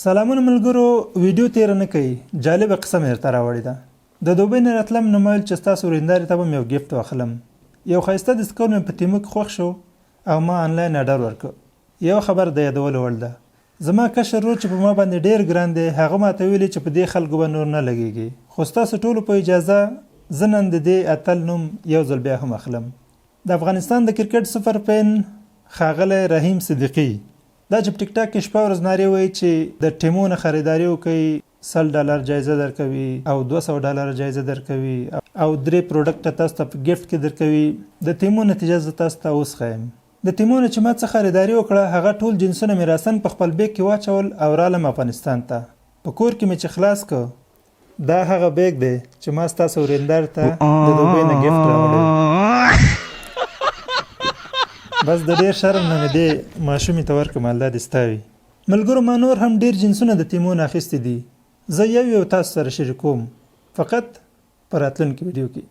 سلامونه ملګرو، ویډیو تیره نه کړئ، جالبه قصه مې درته راوړې ده. د دوبۍ نه راتلم نو ما ویل چې ستاسو وریندارې ته به هم یو ګفټ واخلم. یو ښایسته دستکول مې په تیمو کې خوښ شو او ما انلاین اډر ورکړ. یوه خبره د یادولو وړ ده، زما کشر ورور چې په ما باندې ډیر ګران دی هغه ماته ویلي چې په دې خلکو به نور نه لګیږي، خو ستاسو ټولو په اجازه زه نن د دې اتل نوم یو ځل بیا هم اخلم. د افغانستان د کرکټ سپر فین ښاغلی رحیم صدیقي دا چې په ټیک ټاک کې شپه ورځ نارې وهي چې د ټیمو نه خریداري وکړئ، 100 ډالر جایزه درکوي او 200 ډالر جایزه درکوي او درې پروډکټ تاسو ته په ګفټ کې درکوي، د تیمو نتیجه زه تاسو ته اوس ښیم. د تیمو نه چې ما څه خریداري وکړه هغه ټول جنسونه مې راسن په خپل بیګ کې واچول او رالم افغانستان ته. په کور کې مې چې خلاص که، دا هغه بیګ دی چې ما ستاسو وریندار ته د دوبۍ نه ګفټ راوړی و. بس د ډیر شرم نه مې دې ماشومې ته ورکړم، الله دې ستا وي. ملګرو ما نور هم ډیر جنسونه د تیمو نه اخیستي دي، زه یو یو تاسو سره شریکوم، فقط په راتلونکې ویډیو کې.